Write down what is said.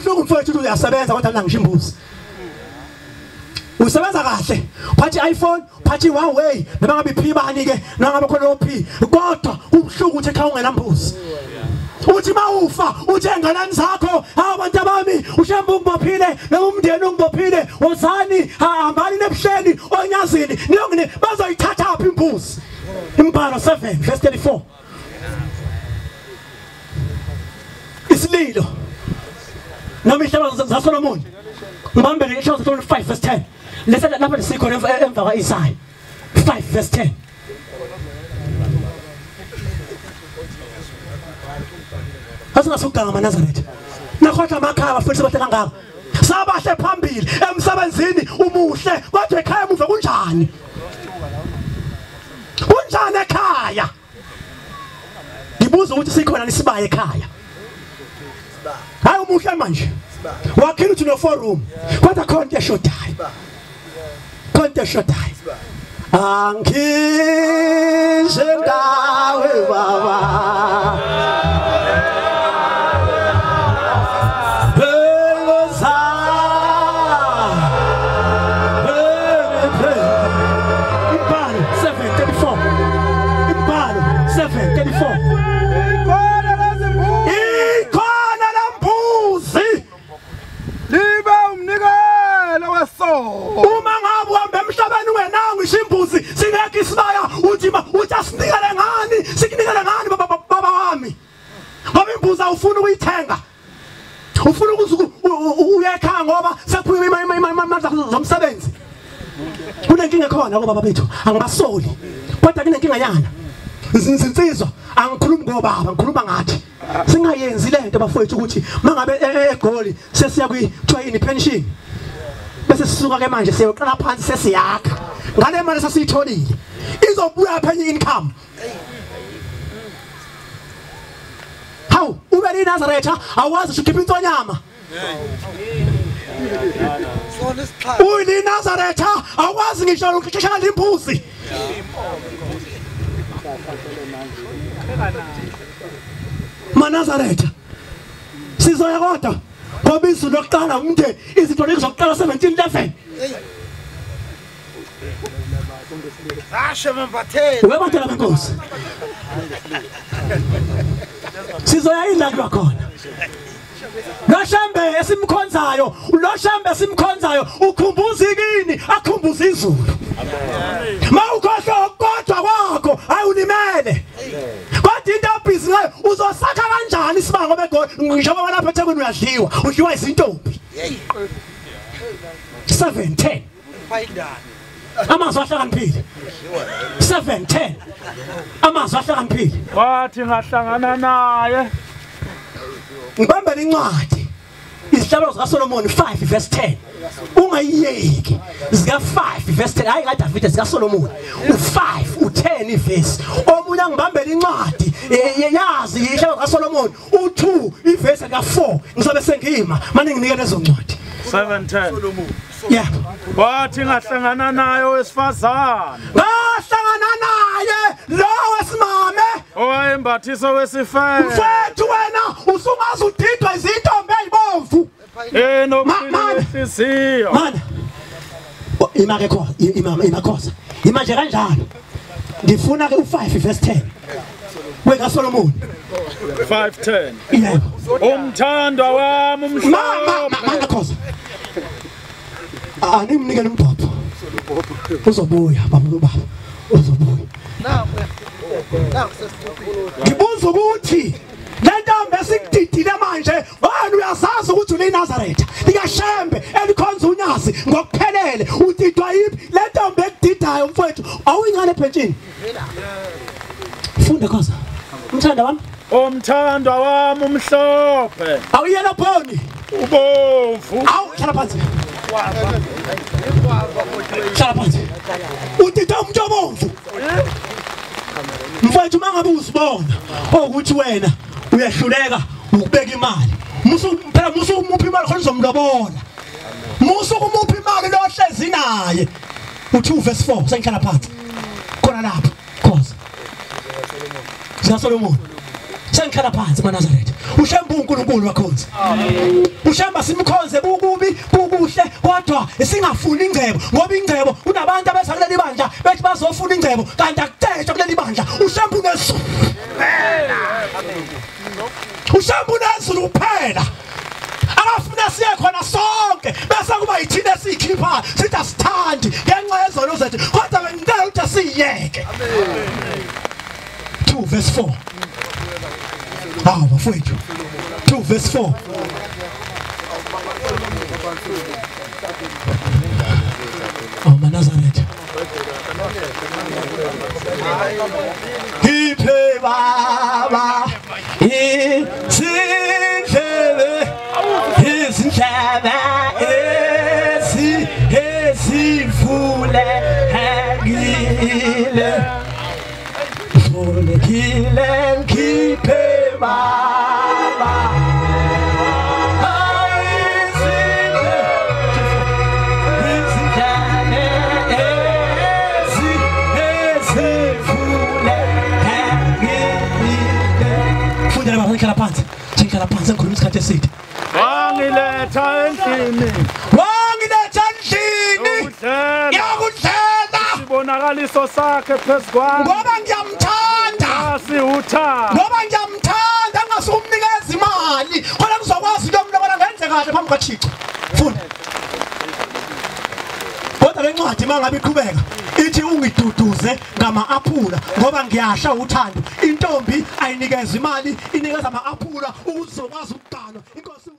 Kubuhlungu mfowethu ukuthi uyasebenza kodwa mina ngisho imbuzi. Usebenza kahle, uphathe iPhone, uphathe Huawei, noma ngabe iphi bani ke, noma ngabe khona ophi, kodwa kubuhlungu ukuthi ekhaya ungenambuzi. Uthi mawufa uthi enganani zakho, abantu abami uShembe ungibophile noma umndeni ungibophile, wozani hambani nebuhleni onyazini niyongine bazoyithatha phi imbuzi. Imbhalo 7 verse 34. Isililo noma ihlaba zaSolomon. Ngibambele ihlaba zaSolomon 5 verse 10. Lesa lapha sikhona emva kaIsaya 5 verse 10. Asingasuganga amaNazaretha. Nakhohlwa amakhaya bafundisi bahle kangaka. Sabahle phambili emsebenzini umuhle kodwa ekhaya emuva kunjani? Kunjani ekhaya? Ngibuza ukuthi sikhona nisibaya ekhaya. Hayi umuhle manje. Wakhile uthi no 4 room. Kodwa khona into eshodayo. Khona into eshodayo. Angizwe ngawe baba. Imbalo 7:34. Imbalo 7:34. Ikhona lembuzi. Liba umnikelo wesono. Uma ngabe uhamba emhlabeni ungenanga ngisho imbuzi singekho isibaya uthi uthi asinikele ngani, sikunikele ngani baba wami. Ngoba imbuzi awufuni ukuyithenga. Ufuna ukuze uye ekhaya ngoba sekuphume imali zomsebenzi. Kunenkinga ekhona ngoba bethu angibasoli. Kodwa kunenkinga yana. Zinsizwa angikhulumi ngobaba, ngikhuluma ngathi. Singayenzi lento bafowethu ukuthi mangabe eGoli sesiya kuthiwa yini pension. Bese sisuka ke manje siyoqala phansi sesiyakha. Ngale mali sasiyitholile izobuya phenye income. Hawu ube liNazaretha awazi ukukhipha insonyama. UyiNazaretha awazi ngisho ukushaya imbuzi. MaNazaretha sizoya kodwa ngoba izulu lokuqala umndeni izinto lezokuqala 1711. Ashe mambatheni. Webantwana benkosi. Sizoya ila khona. Lo Shembe esimkhonzayo, lo Shembe esimkhonzayo ukhumbuza kini, akhumbuza izulu. Mawukhohlwa kodwa kwakho ayulimele. Kodwa into abhizi ngayo uzosakha kanjani isibango begoli njengoba lapha eThekwini uyadliwa, udliwa izintombi. 7:10. Amazwi ahlakaniphile. 7:10. Amazwi ahlakaniphile. Wathi ngahlangana naye. Ngibambele incwadi. Izihlabelo zikaSolomon 5 verse 10. Ungayiyeki. Zika 5 verse 10. Hayi kaDavide zika Solomon. U5 u10 iverse. Omunye angibambele incwadi yazi izihlabelo zikaSolomon u2 iverse ka4. Ngizobe sengima manje nginike lezo ncwadi. 7:10. Yeah. Wathi ngahlangana naye owesifazane. Ngahlangana naye lo wesimame owayembathisa wesifebe. Mfethu wena usungaze udidwa izintombi ezibomvu. Enokuphila. Mana. Ima ke khona, ima khosa. Ima nje kanjalo. Ngifuna ke u5 verse 10. Weka Solomon 5:10. Yebo. Umthandwa wami umhlobo. Mana khosa. Animnike umbhobho. Uzobuya baba uzobuya. Ngibuza ukuthi le ntombi esikudidile manje wena uyazazi ukuthi uliNazaretha likaShembe elikhonza unyazi ngokuphelele udidwa yiphi le ntombi ekudidayo mfowethu awuyingane ebhentshini. Funda khoza. Umthanda wami. Umthandwa wami umhlophe. Awuyena bhoni. Ubomvu. Awu hlala phansi. Hlala phansi. Udida umuntu obomvu. Mfowethu mangabe uzibona ukuthi wena uyahluleka ukubeka imali. Musu phela musu umuphi imali khona uzomlobola. Musu kumuphi imali lo hlezi naye. U2 verse 4 sengihlala phansi. Khona lapha. Khoza. Sika Solomon. Sengihlala phansi maNazaretha. uShembe uNkulunkulu wakhonza. uShembe simkhonze kukubi kukuhle, kodwa singafuni ingcebo, ngoba ingcebo kunabantu abeza kuleli bandla bethi bazofuna ingcebo kanti akucetshwa kuleli bandla. uShembe unezulu, uShembe unezulu kuphela. Akafuna siye khona sonke bese kuba yithina esiyikhipha sithi asithandi ngenxa yezono zethu, kodwa bengicela ukuthi asiyeke. 2 verse 4. Hawu bafowethu, 2 verse 4. Oh maNazaretha, ngiphe baba izindlebe, izindlebe ezivulekile, vulekile, ngiphe baba izindlebe ezivulekile. Fundela baba, ngihlala phansi, ngihlala phansi, ngikhuluma isikhathi eside. Wangiletha endlini, wangiletha endlini yakudlela, isibonakaliso sakhe phezu kwami, ngoba ngiyamthanda, asiwuthanda, ngoba ngiyamthanda, ngasumnikeza imali khona ngizokwazi ukuyomlobola ngenze kahle phambi kaThixo. Funda. Kodwa le ncwadi mangabe iqhubeka ithi ungiduduze ngama-aphula ngoba ngiyasha uthando. Intombi ayinikeza imali, inikeza ama-aphula ukuze uzokwazi ukuganwa. Inkosi.